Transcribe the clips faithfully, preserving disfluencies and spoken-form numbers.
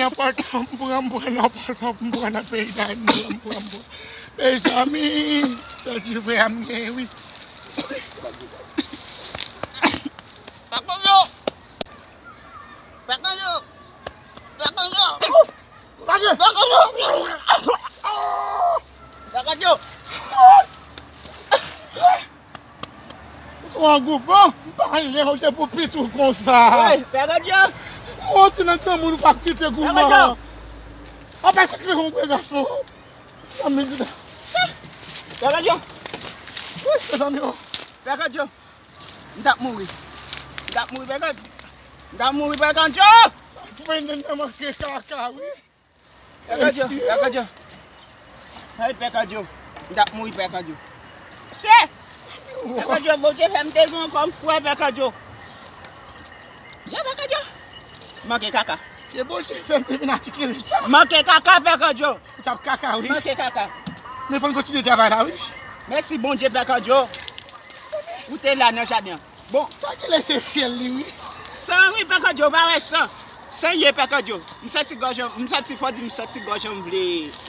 Nan pòt m pran, m pran nan pòt m pran nan peyi Dayiti, m pran, m pran. Mezanmi, pèdi frè m gen, wi. Pè Kanjo! Pè Kanjo! Pè Kanjo! Pè Kanjo! Pè Kanjo! Ou twò goup, an? M pa lè ou te pou pit ou konsa. Woy, Pè Kanjo! Ou ti nan granmoun ou pa kite gouman. Pè Kanjo! An pa se kle yon gwe gason. An men di. Pè Kanjo! Woy, mezanmi, o. Pè Kanjo! M t ap mouri. M t ap mouri, Pè Kanjo. M t ap mouri, Pè Kanjo! Fwen nan manke kaka, wi. Pè Kanjo, Pè Kanjo. Ay, Pè Kanjo. M t ap mouri, Pè Kanjo. Se! Pè Kanjo, Bondye fè m te gen yon kòm frè, Pè Kanjo. Se, Pè Kanjo. Manke kaka. Se Bondye fè m te vin atikile sa. Manke kaka, Pè Kanjo. Ou t ap kaka, wi. Manke kaka. Men fò n kontinye travay la, wi. Mèsi Bondye, Pè Kanjo. Ou te la nan jaden an. Bon. Sa genlè se fyèl li, wi. San, wi, Pè Kanjo, ou pa wè san. San ye, Pè Kanjo. M santi gòj an, m santi, fò di, m santi gòj an vle,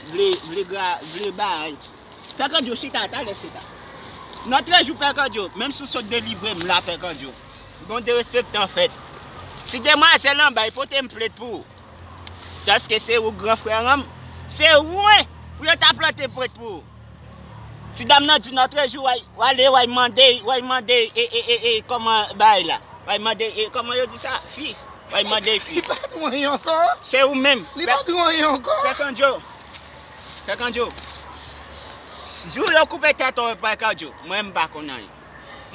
vle, vle gra, vle bay. Pè Kanjo, chita, talè chita. Nòtrejou, Pè Kanjo, menm si w sot delivre m la, Pè Kanjo. Gon derespektan fèt. Si demwazèl anba, li pote m plent pou ou. Tandske se ou gran frè an m, se ou, wi, pou yo ta plante plent pou ou. Ti dam nan di nòtrejou, w a, w ale, w a mande, w a mande, e, e, e, e, kòman bagay la? W a mande, e, kòman yo di sa? Fi. W a mande fi. Li pa di anyen ankò. Se ou menm. Li pa di anyen ankò. Pè Kanjo. Pè Kanjo. Jou yo koupe tèt ou, Pè Kanjo, mwen m pa konn anyen.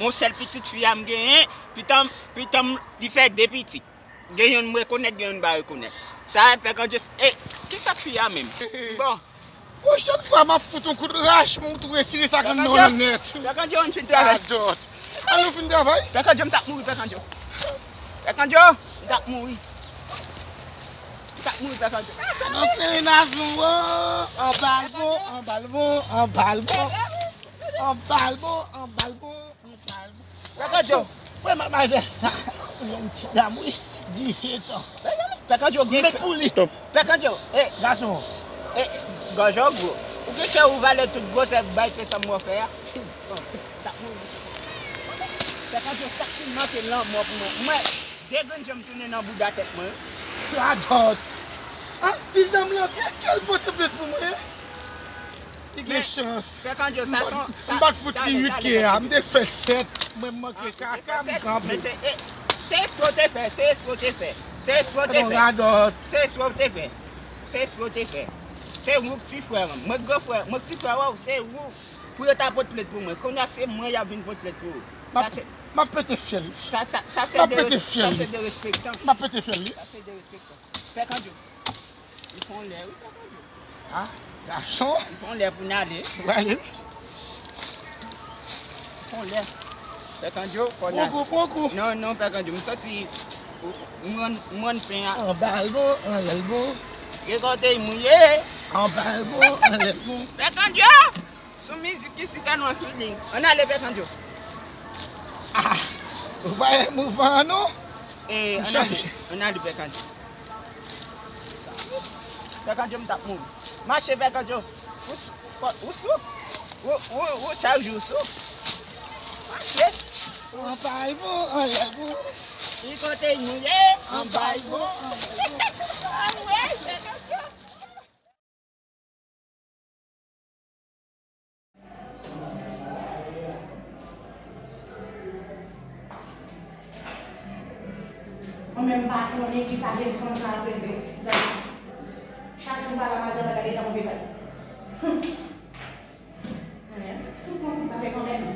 Yon sèl pitit fi a m genyen, pitanm, pitanm li fè de pitit. Gen youn m rekonèt, gen youn m pa rekonèt. Sa a, Pè Kandye, e, kisa k fi a menm? Bon. Pwochèn fwa, m ap fout yon kout rach, m tou retire sa k anndan w lan nèt. Pè Kandye, ann fin travay. Gadòt. Ann nou fin travay. Pè Kandye, m t ap mouri, Pè Kandye. Pè Kandye, m t ap mouri. M t ap mouri, Pè Kandye. Nan peyi Nazon, anba l bon, anba l bon, anba l bon. Anba l bon, anba l bon. Pè Kandye. Wè, madmwazèl. Yon ti dam, wi. Disèt an. Pè Kandye, ou gen... Met pou li. Pè Kandye, e, gason. E, gòj ou gwo. Ou gen kè ou vale tout gwosè bay fè sa m wè w fè a. Bon, tap mouri. Pè Kandye, sa k fin manke lanmò pou mwen. Mwen, de grenn janm tounen nan bouda tèt mwen. Radòt. A, ti dam lan, kè, kè l pote plent pou mwen? Li gen chans. Pè Kandye, sa son, sa, m pa t fout li uit kè a, m te fè sèt, mwen m manke kaka, m kanpe. Men se, e, se espre w te fè, se espre w te fè. Se espre w te fè. Radòt. Se espre w te fè. Se espre w te fè. Se ou k ti frè m. Mwen k gran frè, mwen k ti frè w, se ou. Pou yo ta pot plent pou mwen. Kounye a se mwen y ap vin pot plent pou ou. Sa se, m ap pete fyèl li. Sa, sa, sa se derespektan. M ap pete fyèl li. M ap pete fyèl li. Sa se derespektan. Pè Kandye. Li fè yon lè, wi, Pè Kandye. A, gason. Li fè yon lè pou n ale. W ale. Fè yon lè. Pè Kandye, fò n ale. Pran kou, pran kou. Non, non, Pè Kandye, m santi, m rann, m rann pen a. Anba l bon, anlè l bon. Rekòte m mouye. Anba l bon, anlè l bon. Pè Kandye! Sou mizik ki si tèlman feeling. Ann ale, Pè Kandye. A, ou pa wè mouvan an, non? E, ann ale, ann ale, Pè Kandye. Pè Kandye, m t ap mouri. Mache, Pè Kandye. Ou s-, ou sou? Ou, ou, ou chak jou sou? Mache. Anba l bon, anlè l bon. Li kote mouye. Anba l bon, anlè l bon. Anmwey, Pè Kandye. Mwen menm m pa konnen kisa jèn fanm sa ap rele pitit sa. Chak jou m pale a madanm, gade jan m vire. Hum. Mwen menm, fout mwen kout tape kanmenm.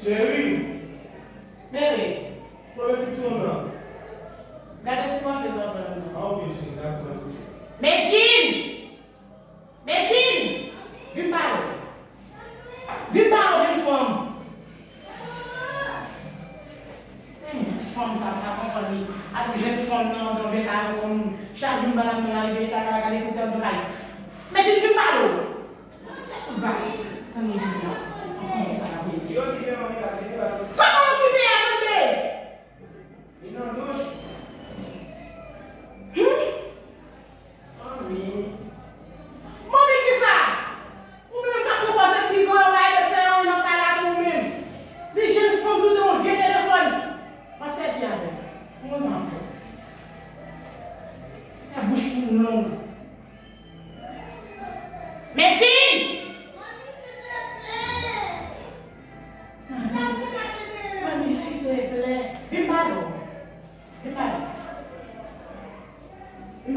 Cheri! Bebe! Pran ti sou nan. Gade sou mwen bezwen pran nan. A, ok, cheri, dakò. Medjine! Medjine! Vin pale. Vin pale, jèn fanm. Jèn fanm sa, m pa konprann li. Ak jèn fanm nan, nan vye kare fanm, chak jou m pale ak nou la, li ta ka gade pou sèl nou kay. Medjine, vin pale. Sa pou bay. Tann li vini an. Kòman sa va vini? Kòman okipe a tande? Li nan douch. Hmm?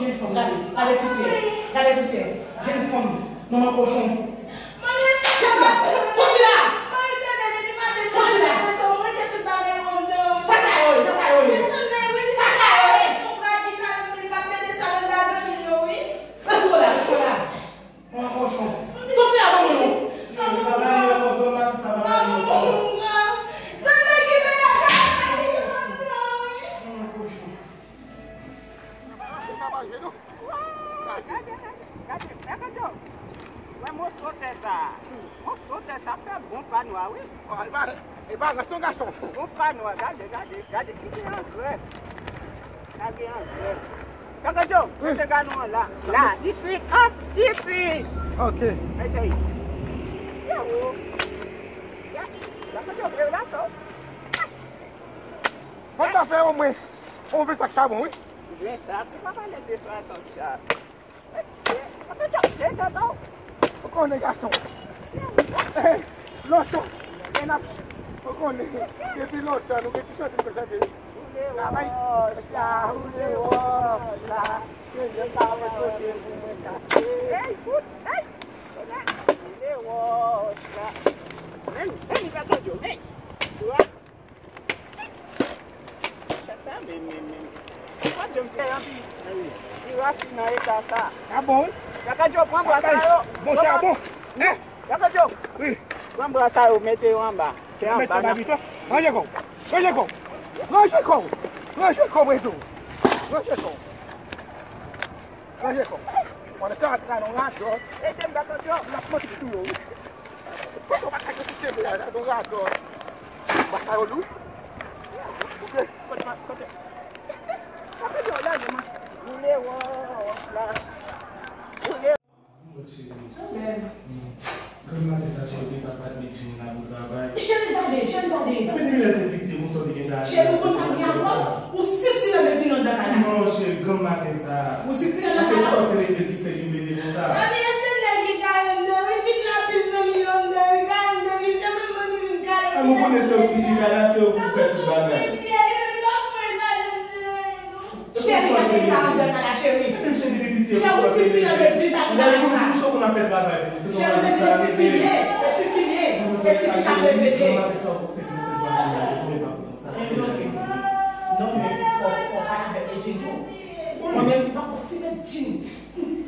Jenn fanm, gade, gade pousyè, gade pousyè. Jenn fanm, manman kochon. Manmi, èske... Chèf la, soti la! Manmi, tande, depi maten, soti la! Mwen manje tout bagay mwen anndan. Sa sa yo ye, sa sa yo ye. Sa sa yo ye. Yon bra ki ta nan mil k ap mete sa nan dazan mil yo, wi. Rete la, rete la. Manman kochon. Soti la, ban mwen non. Cheri, pa pale ankò, granma di sa, pa pale ankò. Manman kochon. Sa nèg ki te lakay la, wi. Manman kochon. Gade, gade, gade, gade, gade, gade, wè moso tè sa. Moso tè sa fè bon pa nwa, wi. Epa, epa, rete yon gason. Bon pa nwa, gade, gade, gade, ki gen angrè. Sa gen angrè. Kaka Joe, wi, mete ganon an la. La, isi, an, isi. Ok. Mete. Se ou. Kaka Joe, vle la, to. Fò ta fè omwen yon ven sak chabon, wi. Ven sak, ou pa pale de swasant sak. Mesye, kaka Joe, te gato. Ou konnen gason. Lontan, e n ap, ou konnen, depi lontan, nou gen ti chante nou konn chante. Travay, la, woule wòch la, ke jen pa wè kote pou mwen kase. Ey, kout, ey, woule wòch la. Men, men, men, men, men. Chat sa, men, men, men. Ou pa janm fè anpil. Pi rasin nan eta sa. A bon, wi? Kaka Joe, pran bwa sa yo. Bon, chabon. Hein? Kaka Joe. Wi. Pran bwa sa yo, mete yo anba. Se anba nan. Ranje kò w. Ranje kò w. Ranje kò w. Ranje kò w, Rezo. Ranje kò w. Ranje kò w. Mwen ka atra nan radòt. Ede m, Kaka Joe. L ap manti tou yo, wi. Kote w pa ka kite la, la, nan radòt. Baka yo lou. Kote, kote, kote. Kaka Joe, lage mwen. Woule wòch la. Woule. Grann maten sa, cheri, te ka bat medjin la pou travay. Cheri, gade, cheri, gade. Epi depi lè te piti, konsa w te gen ta. Cheri, ou konn sa ki gen avè w? Ou sitire medjin anndan kay la. Non, cheri, grann maten sa. Ou sitire nan kay la? Se konsa w te leve ki fè li mele konsa. Mami, e se nèg ki kay anndan, wi, vin la plis zanmi yo anndan, wi, kay anndan, wi, se mwen, mwen ki vin kay anndan. Sa nou konnen se yon ti fi kay la, se yo pou fè tout bagay. Mesye, li menm li pa fè bagay, mesye. Cheri, gade eta anndan kay la, cheri. Epi cheri, li pitye. Cheri, ou sitire medjin pa gen bagay sa. Lè nou kouche, ou konn ap fè travay pou nou. Se konn ap sa rete. Cheri, medjin e ti fi l ye, e ti fi l ye, e ti fi k ap leve l ye. Mwen pa te sa ou fè pou fè vwazin la, ou konn pa pou sa. Men bloke. Non, men fò, fò pale avèk medjin tou. Mwen menm, m pa konn si medjin.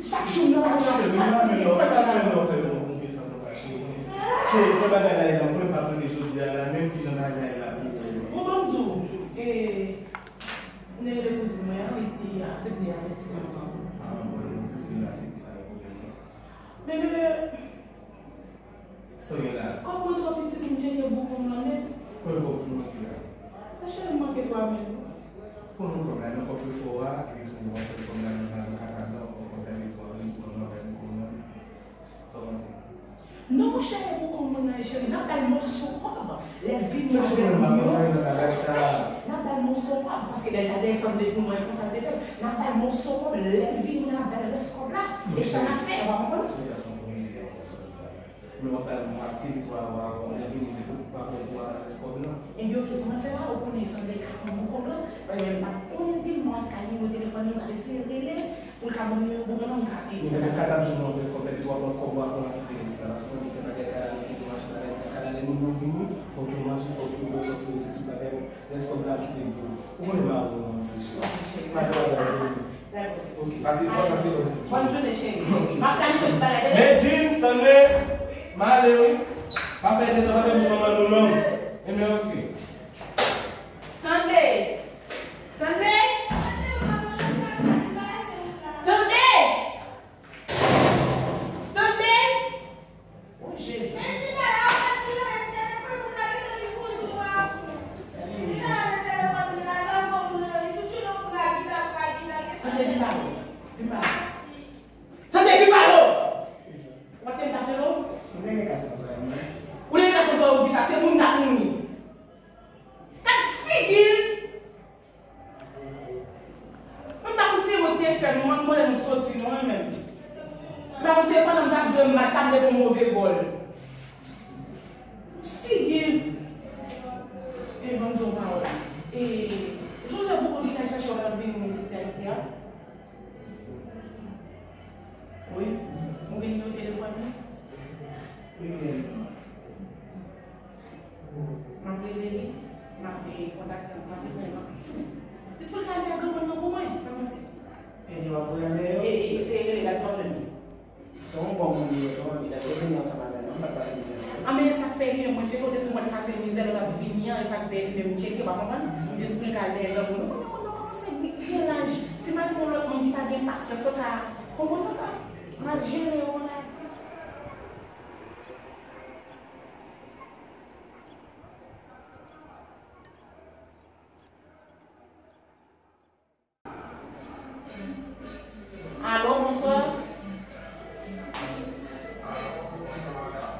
Chak jou m nan la jan ap fatige, fò l fè bagay. Cheri, fè bagay la, e la, mwen pa tande jodi a la, menm kijan bagay la ye. Bon, ban m di w, e, Nèg de kouzin mwen an, li te aksepte avèk desizyon an. Ah, bon, kouzin la aksepte avèk pwoblèm nan. Men, men, men. Sa w gen la? Kòb mwen twò piti pou m tcheke bouko m nan nèt. Konbyen kòb ou manke la? Monchè, m manke twa mil goud. Pran non kòb la nan kòfrefò a, epi tou w ap pran kòb la nan kaka la, w ap pran kòb la, epi w ap pran kòb la, w ap pran kòb la. Sa w panse? Non, monchè, e pou konprann nan, cheri, n ap ba l mòso kòb. Lè l vini avèk milyon, sa k fè? N ap ba l mòso kòb, paske lè l ta desann de pou mwen, konsa l te fè l. N ap ba l mòso kòb, lè l vini, n ap ba l rès kòb la. E sa n ap fè, w pa konprann? Men w ap ba l mwatil twa wa, lè l vini, w pa konn pou w al rès kòb la. Ebyen, oke, sa n ap fè la, ou konnen, sa n te ka pran pou kòb la. Ebyen, m pa t konnen pi, m pa t ka nimewo telefòn li, m pa t eseye rele. Pou l ka ban m nimewo bougan nan, m ka ede. Ou te gen kat jou nan men kòb, epi w ap pran kòb ou a pran nan kite rès la. Paske w konnen gen bagay ka ale, kite machin bagay, ka ale, moun yo vini, fò w tou manje, fò w tou bwè, fò w tou manje tout bagay, rès kòb la kite l pou ou. Ou konnen mawon an anpil, cheri. Pa gen bagay pou ou. Dakò. Ok. Pase bòn, pase bòn. Bòn jounen, cheri. M ap planife tout bagay, tande? Medjin, Stanley, m ale, wi. Pa fè dezòd, pa fè bouch manman nou long. Ebyen, ok. Stanley! Stanley! Stanley! Stanley! O Jezi! Stanley, vin ba mwen. Vin ba mwen. Stanley, vin ba mwen! W ap tande m t ap rele w? Ou te gen kase nan zòrèy mwen. Ou te gen kase nan zòrèy w, kisa? Se moun m t ap Te fè nou, mwen, mwen, nou soti, non, mwen menm. M pa konn si se pandan m t ap jwe match la, m te pran move gòl. Figi l. E ban m di w yon pawòl. E, Joseph poko vin al chèche w, l ap vini mwen soti Ayiti a. Wi. Ou gen nimewo telefòn li? Wi, m gen. M ap rele li, m ap, eh, kontakte l, m ap ekri l. Piske l ka al dèyè granmoun nan pou mwen, sa w panse? Ebyen, w ap voye l dèyè? E, e, eseye rele l la, si w ap jwenn li. Se yon bon moun li ye tou, li ta dwe vini ansanm avè nou, m pa t pase mizè non. Anben, e sa k fè li menm mwen tcheke w te di mwen t pase mizè lè w t ap vini an, e sa k fè li menm tcheke, w pa konprann? M jis pou l ka al dèyè granmoun. Ou konnen moun nan kòmanse gen, gen laj. Si m al gen yon lòt moun ki pa gen pasyans, yo ka, konprann, yo ka mal jere yon lavi. Alo, bonswa.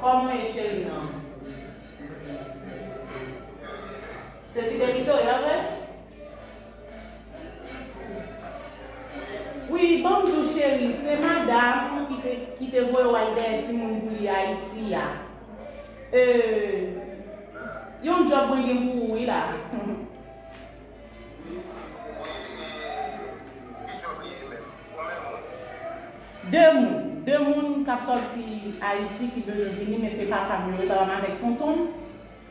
Kòman w ye, cheri m nan? Se Fidelite w ye, vre? Wi, ban m di w, cheri, se madanm ki te, ki te voye w al dèyè timoun pou li Ayiti a. E, yon djòb mwen gen pou ou, wi, la. De moun, de moun k ap sòti Ayiti ki bezwen vini, men se papa m yo, e papa m avèk tonton m.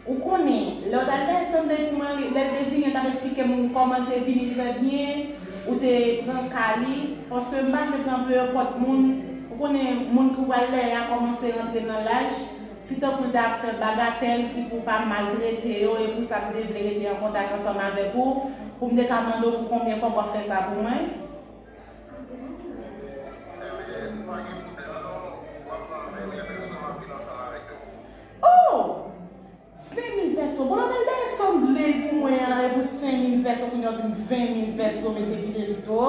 Ou konnen, lè w t al dèyè Stanley pou mwen, lè l te vini, l t ap esplike m kòman l te vini trè byen, ou te pran ka li, paske m pa vle pran nenpòt moun, ou konnen, moun ki w al dèyè a kòmanse rantre nan laj, si tankou l t ap fè bagatèl ki pou pa maltrete yo, e pou sa m te vle rete an kontak ansanm avèk ou, pou m te ka mande w pou konbyen kòb w ap fè sa pou mwen. Ebyen, pa gen pwoblèm non, w ap pran ven mil pèso, m ap vin ansanm avèk yo. Oh! Ven mil pèso. Bon, lòt al dèyè Stanley pou mwen an, e pou senk mil pèso, kounye a w di m ven mil pèso, mesye Fidelito.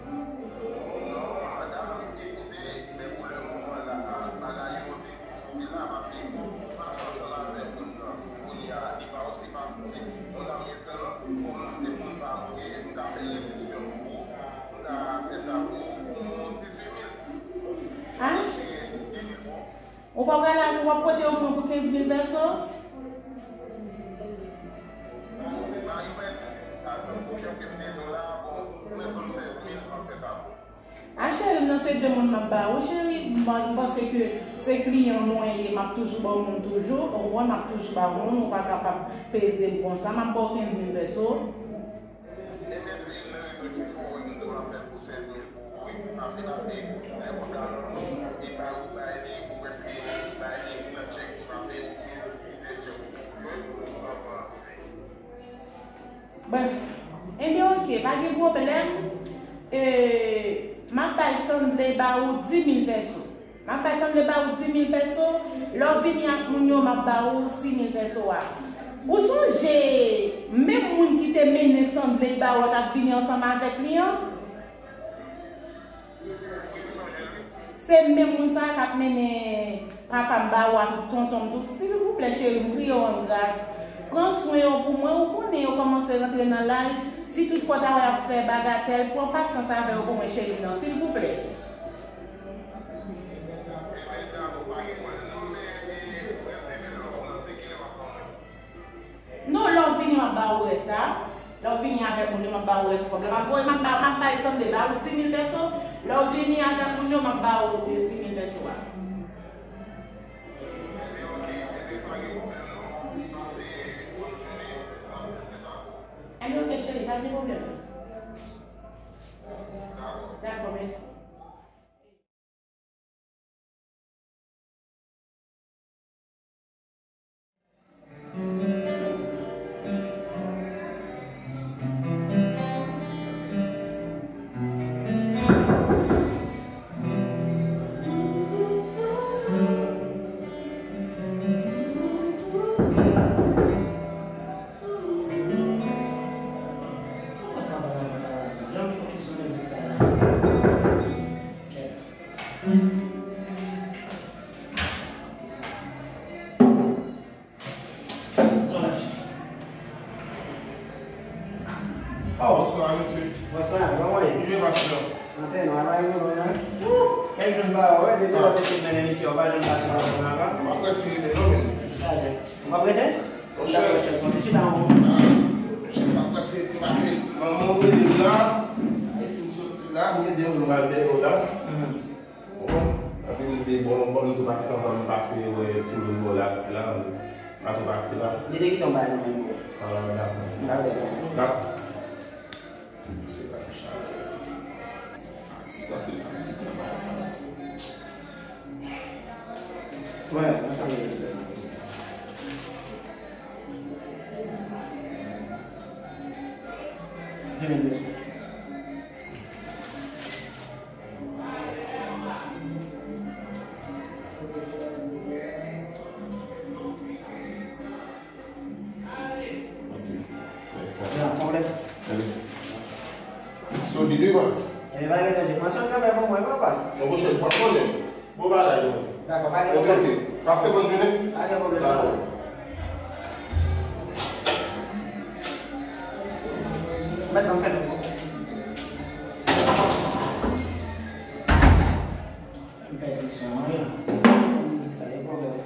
Non, madanm, ekoute, men pou le moman la a, bagay yo te difisil la, paske ou pase ansanm avèk moun nan, kounye a, li pa osi fasil. Moun nan gentan kòmanse moun pa mwen, m ka fè rediksyon pou ou, m ka fè sa pou ou, pou dizuit mil. Ach. Ou pa pral al, w ap pote yo pou mwen pou kenz mil pèso? A, cheri m nan, se de moun m ap ba ou, cheri. M, m panse ke se kliyan mwen ye, m ap toujou ba w moun toujou, ou konprann, m ap toujou ba w moun, ou pa kapab peze m konsa, m ap ba w kenz mil pèso. Ebyen, se youn nan rezon ki fè w wè m di w m ap fè l pou sèz mil pou ou, wi. Paske, paske, lè w ap la nan moun, e bay ou bay li, ou prèske bay li nan tchèk tou, paske ou gen plizyè tchèk ou pou jwe, ou pran pran. Brèf. Ebyen, oke, pa gen pwoblèm. E, m ap bay Stanley ba ou di mil pèso. M ap bay Stanley ba ou di mil pèso, lè w vini ak moun yo, m ap ba ou sis mil pèso a. Ou sonje, menm moun ki te mennen Stanley ba ou, lè w t ap vini ansanm avèk li an? Se menm moun sa a k ap mennen papa m ba ou a, tout tonton m tou. Silvouplè, cheri, m priye w an gras. Pran swen yo pou mwen, ou konnen yo kòmanse rantre nan laj. Si toutfwa w ta wè y ap fè bagatèl, pran pasyans avè yo pou mwen, cheri m nan, silvouplè. Non, lè w vini, m ap ba ou rès la. Lè w vini avèk moun yo, m ap ba ou rès kòb la. M ap voye, m ap ba, m ap bay Stanley ba ou di mil pèso. Lè w vini avèk moun yo, m ap ba ou sis mil pèso a. Ebyen, oke, cheri, pa gen pwoblèm. Dakò, mèsi. Anpè non, apa yon non nan. Kèk jou m pa wè, depi lè w te fin nan emisyon, pa janm pase nan fon avan. M ap rete non men. Chaje. M ap rete? Monchè. Dakò, chèf, mwen ti chita yon. Monchè, m ap pase, m pase. Manman w rele m la. Ayiti m soti la, m gen de moun m al dèyè w la. Bon, anpil se bon, bon, m tou pase anvan m pase wè timoun bò la, la, m pa tou pase la. Li te kite yon bagay nan men m. Ah, dakò. Dakò. Dakò. Mesye la chaje. Fatig, anpil fatig nan bagay sa. Wè, nan sa m ye. Jimmy, mesye. Ok. Mèsi. Nan, konplè. Salut. Solide, wi, baz. E, pa gen danje. Pran swen kanmenm, mwen, papa. Yon pwochèn fwa, konnen. Bon bagay, non. Dakò, pa gen pwoblèm. Ok, ok. Pase bòn jounen. Pa gen pwoblèm. Dakò. Mèt nan fè nou. M pèdi son an, wi. Mizik sa, gen pwoblèm.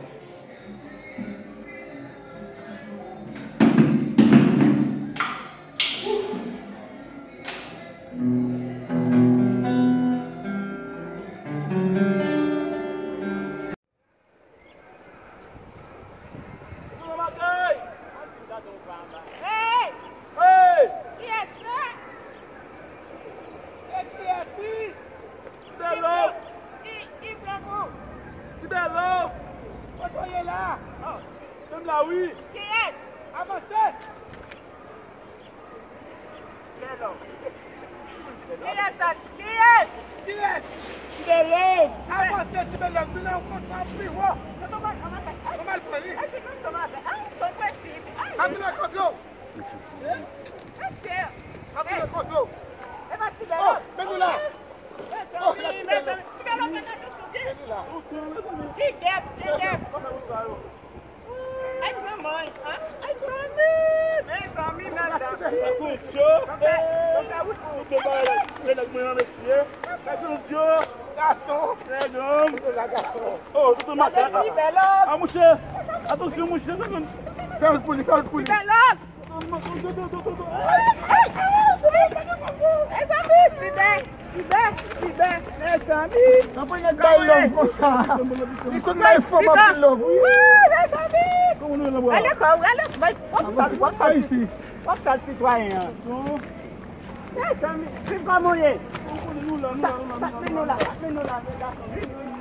Hey! Hey! Kiyès sa? Se kiyès li? Tibèlòv! Ki, ki blan pou? Tibèlòv! Kote w ye la? Oh. Menm la, wi. Kiyès? Avanse! Tibèlòv. Kiyès sa? Kiyès? Kiyès? Tibèlòv. Avanse, Tibèlòv. Nou nan yon kontra pi wo. Kòman l pran li? Ap vin nan kont yo. Mesye. Ap vin nan kont yo. E pa Tibèlòv. Oh, men nou la. Oh, la Tibèlòv. Tibèlòv pa ka tou souke. Men nou la. Ti dèb, ti dèb. Ay, manman, an? Ay, manmi! Mezanmi, mezanmi! Akoudyo! Konsa, konsa, wout pou wout. Tout bagay, lè nèg mwen an, mesye. Akoudyo! Gason! Nèg an! Kote la, gason? Oh, tout maten. Gade ti bèl òm! Ah, mouche! Atansyon, mouche! Fè wout pou li, fè wout pou li! Ti bèl òm! Mezanmi, Tibè, Tibè, Tibè, mezanmi. Nan pwen nèg bay lòv konsa. Li konn bay fanm anpil lòv, wi. Wi, mezanmi. Ale kò, ale, bay, w ap sal, w ap sal, w ap sal sitwayen an. Mezanmi, viv kòman w ye? Sa, sa k mennen w la, sa k mennen w la, gason? Vin, vin, vin, vin.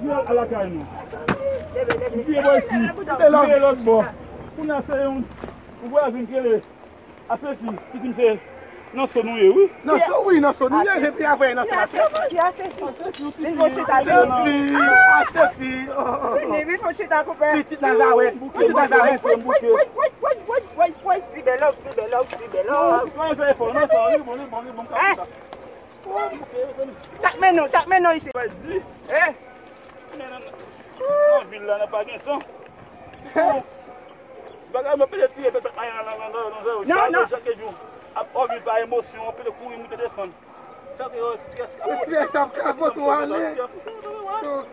Vin lakay nou. Vin bò isi. Vin lòt bò. Kounye a se yon, yon vwazin ki rele Asefi, ki di m se nan so nou ye, wi. Nan so, wi, nan so nou ye, epi avè nan so Asefi. Asefi, Asefi, Asefi, oh, oh, oh. Vini, vin pou chita, koupe. Pitit Nazarèt, pitit Nazarèt. Woy, woy, woy, ti bèl òm, ti bèl òm, ti bèl òm. Sa k mennen w, sa k mennen w isi? Mwen di, eh, nan, nan, nan vil la, nan pa gen tan. Bagay mwen pede tire pèp mayen nan, nan, nan, nan, nan, nan, non, non. Chak jou, ap òbi pa emosyon, pede kouri, moute, desann. Chak jou, strès, strès ap kapote w ale.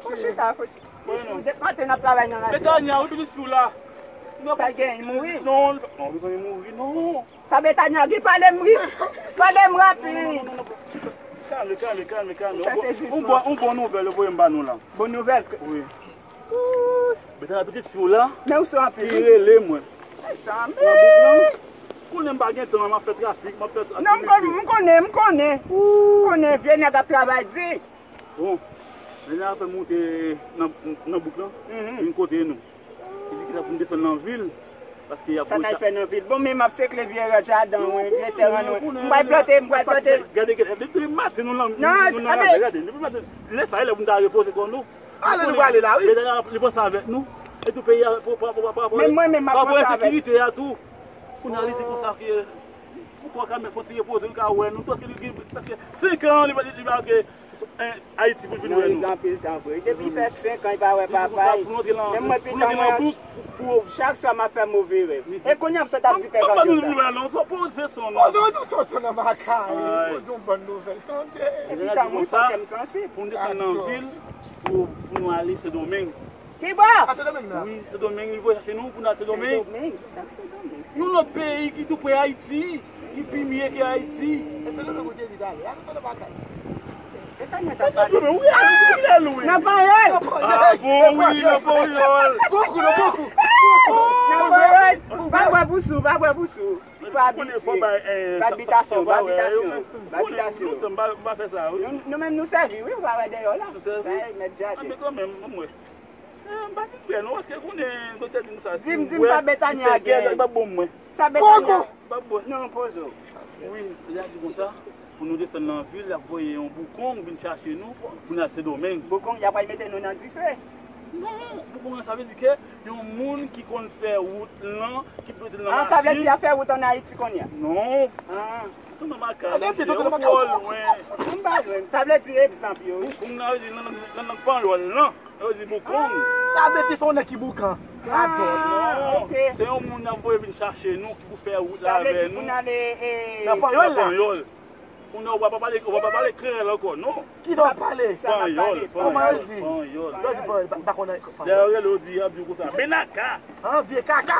Fò chita, fò chita. Wi, non. Depi maten n ap travay nan lari. Betania, wi, pitit fi w la. Sa l gen, li mouri? Non, non, li pa mouri, non. Sa Betania gen, pale m ri. Pale m rapid. Kalme, kalme, kalme, kalme. Yon bon, yon bon nouvèl yo voye m ba nou la. Bon nouvèl? Wi. Betania, pitit fi w la, men ou sou anpil, ki rele mwen. Mezanmi. Nan bouk lan. Konnen m pa gen tan, m ap fè trafik, m ap fè aktivite. Non, m konnen, m konnen, m konnen. M konnen vye nèg ap travay di. Bon, men nèg ap fè moute nan, nan bouk lan, vin kote nou. Li di ki sa pou m desann nan vil, paske y ap... Sa n al fè nan vil? Bon, men m ap sekle vye rad jaden mwen, vye tè rann mwen. M pral plante, m pral plante. Gade, gade, depi maten nou nan, nou nan radyo, gade, depi maten. Lè sa, e lè pou n ta repoze kò nou. Ale nou prale la, wi. Li panse avèk nou. E tou peyi a, pa rapò ensekirite a tou. Kounye a li di konsa ke, poukwa Kamèl fò ti repoze, li ka wè nou tou, paske li gen, paske senk an, li pa, li pa ke Ayiti pou l vin wè nou. Nan anpil tan vre. Depi fè senk an, li pa wè papa l. Menm mwen, pitit mwen, chak swa m ap fè move rèv. E kounye a, m sot ap di pè Kandyota. Poze w non, tonton nan makay. Poze yon bòn nouvèl, tande. E pitit mwen, m santi m sansib. Pou n desann nan vil, pou, pou nou ale Sendomeng. Kibò? A Sendomeng nan? Wi, Sendomeng, li voye chache nou pou n al Sendomeng. Sendomeng? Kisa k Sendomeng? Yon lòt peyi ki tou pre Ayiti, ki pi mye ke Ayiti. E Sendomeng ou te di t ale? A nou tande bagay. E sa mwen t ap pale. Nan Panyòl! A bon, wi, nan Panyòl. Bokou, nan Bokou. Nan Panyòl. Pa bwè pou sou, pa bwè pou sou. Pou abitasyon, pou abitasyon, pou abitasyon. Nou menm nou sèvi, wi, ou pa wè dèyè w la. Sa e mèt jaden. Men kanmenm, mwen. Eh, m pa fin kwè non, paske konnen doktè di m sa. Di m, di m sa Betania gen. Li pa bon mwen. Sa Betania. Li pa bon. Non, poze w. Wi, li a di konsa, pou nou desann nan vil, l ap voye yon boukong vin chache nou, pou n al Sendomeng. Boukong, y ap al mete nou nan dife. Non, boukong sa vle di ke yon moun ki konn fè wout lan, ki pote nan machin. Sa vle di y ap fè wout ann Ayiti kounye a? Non. Tonton Makak, monchè, ou twò lwen. M pa lwen. Sa vle di egzanp yo. Boukong nan vle di nan lang panyòl lan. Yo di boukong. Sa vle di se yon nèg ki boukan. Ah, ok. Se yon moun n ap voye vin chache nou, ki pou fè wout la avè nou. Sa vle di pou n ale, eh, nan Panyòl la. Kounye a, ou pa pale, ou pa pale kreyòl ankò, non. Ki sa w ap pale? Panyòl, Panyòl. Kòman yo di? Panyòl. Yo di Panyòl, pa, pa konnen. Dayè, yo rele, yo di, y ap di w konsa. Benaka. Ah, vye kaka.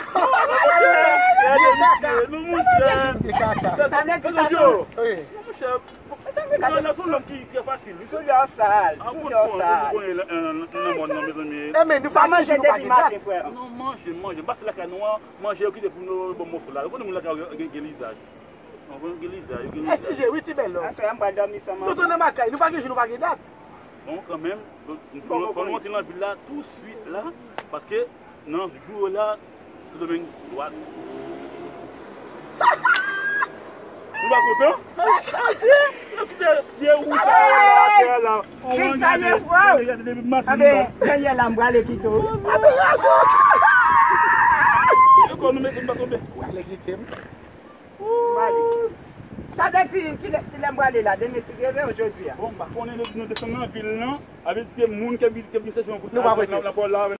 Vye kaka. Nou, monchè. Vye kaka. Sa vle di sa, sa. Wi. Monchè, Nan, nan, se yon nonm ki trè fasil, wi. Soulye w sal, soulye w sal. Ou konnen nan, nan, nan mòn nan, mezanmi. Sa manje depi maten, frè. Non, manje, manje. M pase lakay nou an, manje yo kite pou nou bon mòso la. Ou konnen moun lakay yo gen, gen lizaj. Ou konnen gen lizaj, yo gen lizaj. Eskize, wi, ti bèl, non. Aswè a, m pral dòmi san manje. Tonton nan makay, nou pa gen jou, nou pa gen dat. Bon, kanmenm, fò nou rantre nan vil la touswit la, paske nan jou la, Sendomeng dwat. Nou pa kontan? Yo kite vye wou sa yo la, atè a la. Vil sa nèf, waw. Gade depi maten la. Dèyè la, m prale kite w. Ekò nou mete m pa tonbe. Prale kite m. M ale. Sa vle di, kilè, kilè m prale la? Demen si Dye vle, ou jodi a? Bon, m pa konnen depi nou desann nan vil lan. Sa vle di ke moun ke vin, ke vin chèche yon kout la, la, la, la,